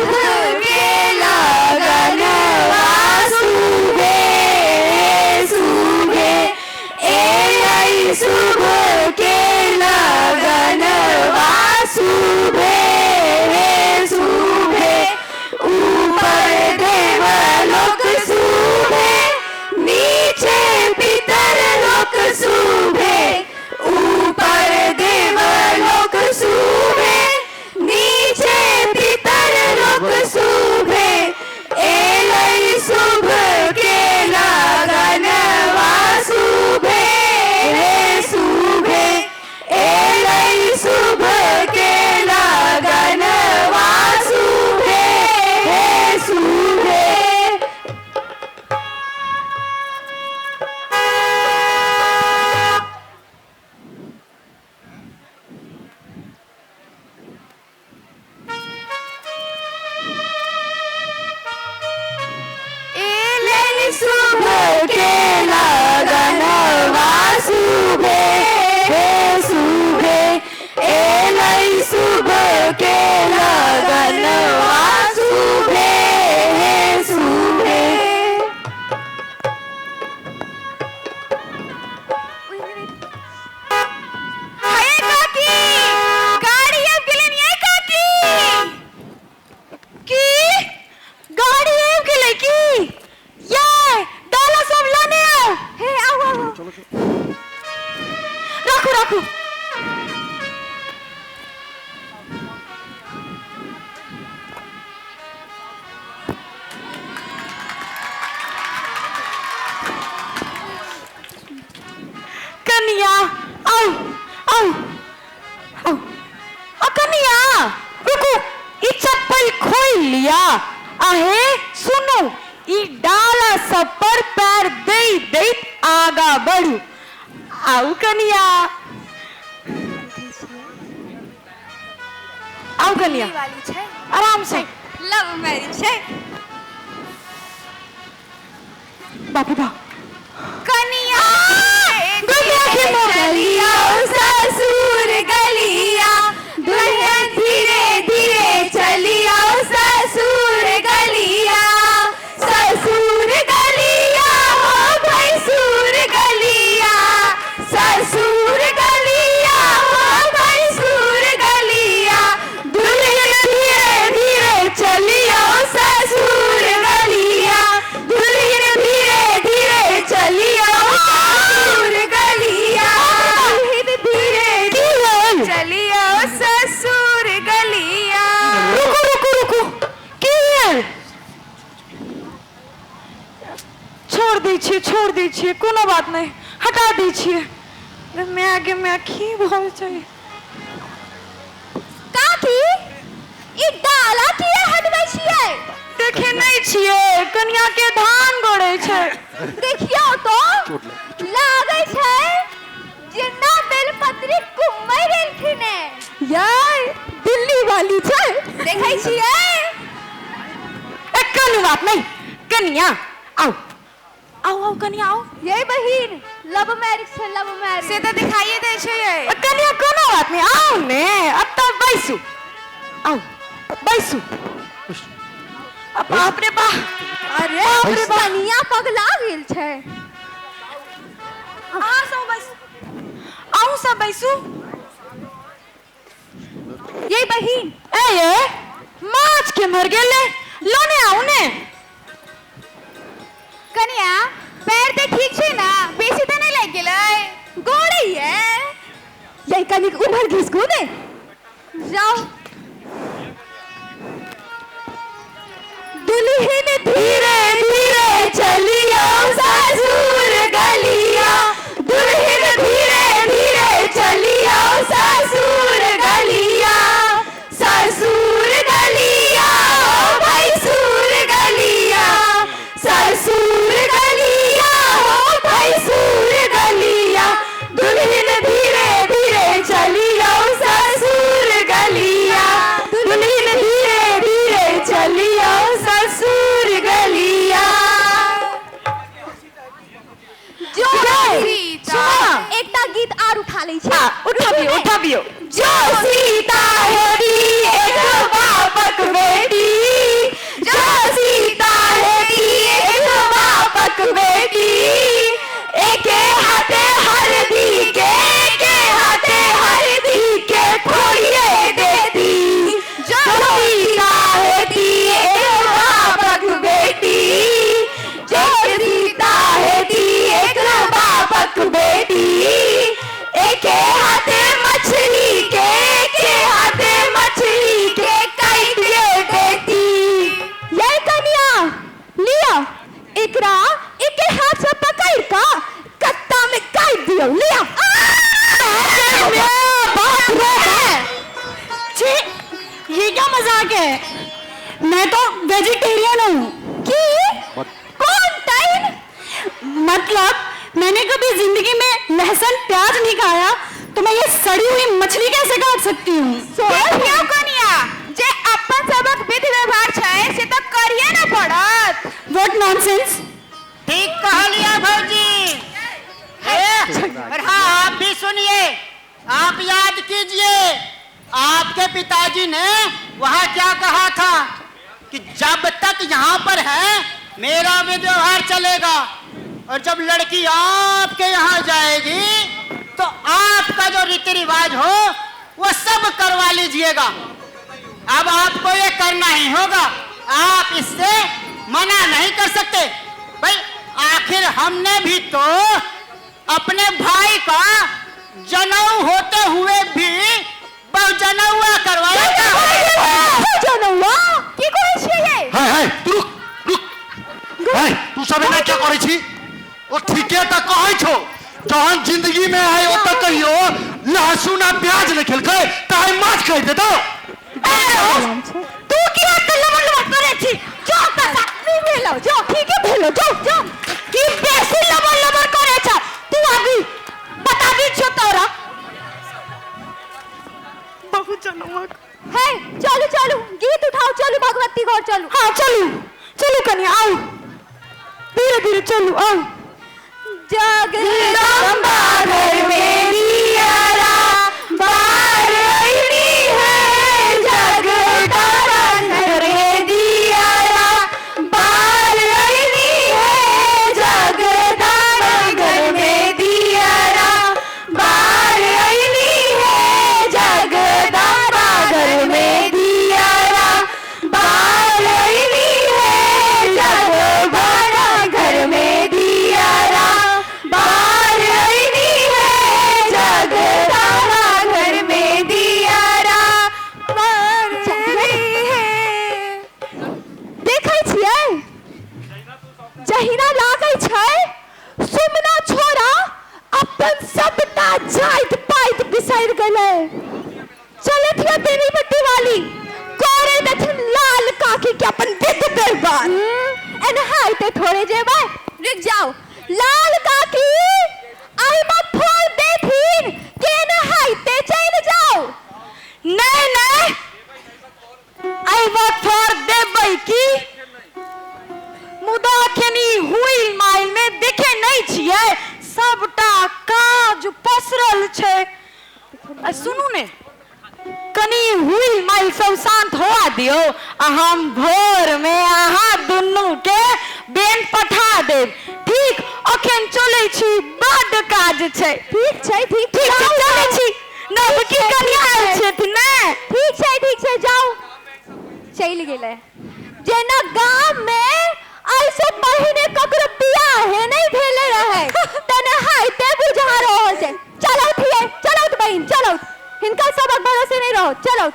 शुभ के लगनवा शुभे शुभे, एलै शुभ के लगनवा शुभे शुभे, ऊपर देवलोक शुभे, नीचे पितर लोक शुभे, ऊपर देवलोक शुभे, नीचे पितर लोक शुभे, एलै शुभ के लगनवा शुभे शुभे, एलै शुभ के लगनवा शुभे शुभे। एलै शुभ के लगनवा शुभे शुभे, एलै शुभ के लगनवा शुभे शुभे। हे काकी, गाड़ी आबि गेलनि यै काकी। की गाड़ी आबि गेलै की? ये डाला सब लने आउ। हे आउ आउ। राखू राखू। कनिया आउ आउ आउ। आ कनिया रुकू, ई चप्पल खोल लिया। आहे सुनू, ई डाला सब पर पैर दै दैत आगा बढ़ू। आउ कनिया, आउ कनिया, वाली छै। आराम से। लव मैरिज छै। बाप रे बाप। कनिया दुनिया के चलिया ससुर गलिया, दुल्हन धीरे धीरे चलिया ससुर गलिया, ससुर गलिया हो भैंसुर गलिया, ससुर गलिया हो भैंसुर गलिया, दुल्हन धीरे धीरे चलिया ससुर गलिया, दुल्हन धीरे धीरे चलिया ससुर गलिया, दुल्हन धीरे की भेल? चलिया ससुर गलिया। रुकू रुकू रुकू, की भेल? छोड़ दै छियै, छोड़ दै छियै, कोनो बात नहि, हटा दै छियै। माय गे माय, की भऽ छै? काकी, ई डाला किया हटबै छियै? देखे नहि छियै, कनिया के धान गड़ै छै। देखियौ तो, लागै छै जेना बेलपत्री घुमै रहलखिन हे। यार दिल्ली वाली छै। देखै छियै? ए कोनो बात नहि कनिया, आउ आउ आउ कनिया आउ। ये बहिन, लव मैरिज छै, लव मैरिज। से तऽ दिखाइए दै छै यै। ए, कनिया कोनो बात नहि, आउ ने एतऽ बैसू, आउ बैसू। आ बाप रे बा, अरे बाप रे बा। कनिया पगला गेल छै। अहाँ सब बैसू, अहूँ सब बैसू। ये बहिन। ए ये माछ के मर गेले, लने आउ ने। कनिया पैर तऽ ठीक छै ने, बेसी तऽ नहि लागि गेलै? गोड़ै ये। ये कनिक उम्हर घिसकू ने। जाओ। दुल्हन धीरे धीरे चलियो ससुर गलिया, दुल्हन धीरे धीरे चलियो ससुर गलिया, ससुर गलिया हो भैंसुर गलिया, ससुर गलिया हो भैंसुर गलिया, दुल्हन धीरे धीरे चलियो ससुर गलिया, दुल्हन धीरे धीरे चलियो ससुर गलिया। जो जय सीता। सुना। एकटा गीत आर उठा लै छी। हाँ, उठबियो उठबियो। जो सीता होती एक बापक बेटी, दियौ लिअ। बाप रे बाप। छी, ये क्या मजाक है? मैं तो वेजिटेरियन हूँ। की कोन टाइम? मतलब मैंने कभी जिंदगी में लहसुन प्याज नहीं खाया, तो मैं ये सड़ी हुई मछली कैसे काट सकती हूँ? देखियौ कनिया, जे अपन सबक विधि व्यवहार छै से तऽ करिए ने पड़त। What nonsense! ठीक कहलिए भौजी। ए, और हाँ, आप भी सुनिए, आप याद कीजिए आपके पिताजी ने वहाँ क्या कहा था कि जब तक यहाँ पर है मेरा विधि व्यवहार चलेगा, और जब लड़की आपके यहाँ जाएगी तो आपका जो रीति रिवाज हो वो सब करवा लीजिएगा। अब आपको ये करना ही होगा, आप इससे मना नहीं कर सकते। भाई आखिर हमने भी तो अपने भाई का जनऊ होते हुए भी बहुजनौआ करवाया था। जनौआ की कहै छियै यै? है है, तू रुक रुक। है, तू सब एना क्या करै छी? ओ ठीके तऽ कहै छौ, जहन जिंदगी में है ओ तऽ कहियो लहसुन आ प्याज नहि खेलकै, तऽ आइ माछ खाइ देतौ। तू किया एते लमर लमर करै छी? जो तऽ नहि भेलौ, जो ठीके भेलौ, जो जो। की बेसी लमर लमर करै छ तू? अभी बताबी छो तोरा बहुत जनौआ। है चलू चलू, गीत उठाओ, चलू भगवती घर चलू। हाँ चलू चलू कनिया, आउ धीरे धीरे चलू आउ। जगदम्बा घर में दियरा बार अइली है, जगदम्बा घर में दियरा बार अइली है, जगदम्बा घर में दियरा बार अइली है, जगदम्बा घर में दियरा बार अइली है, जगदम्बा घर में दियरा बार अइली है, जगदम्बा घर में दियरा बार अइली है। देखै छियै जहिना लागै छै सुमना छोरा अपन सबटा जाइत पाइत बिसरि गेलै। चलत बेनीपट्टी वाली करे देथिन लाल काकी के अपन विध व्यवहार। एनाहिते थोड़े जेबै, रुक जाओ। लाल काकी आइमा फोड़ देथिन के एनाहिते चलि जाओ। नहीं नहीं, अइबो थोड़ देबै की, मुदा अखन ई हुइल माइल में देखे नहीं छियै, सबटा काज पसरल छै। आ सुनू ने, कनी हुइल माइल सब शांत होआ दियौ आ हम भोर में अहाँ दुनू के बेन पठा देब। ठीक, अखन चलै छी, बड्ड काज छै। ठीक छै, ठीक। ठीक छै, चलै छी। नवकी कनिया आयल छथिन ने। ठीक छै, ठीक छै, जाउ। चलि गेलै जेना गाम में ऐसे पहिने ककरो बियाहे नहि भेले रहै तेनाहिते बुझा रहल छै। चलौत हियै, चलौत बहिन, चलौत। हिनका सबक भरोसे नहि रहो, चलौत।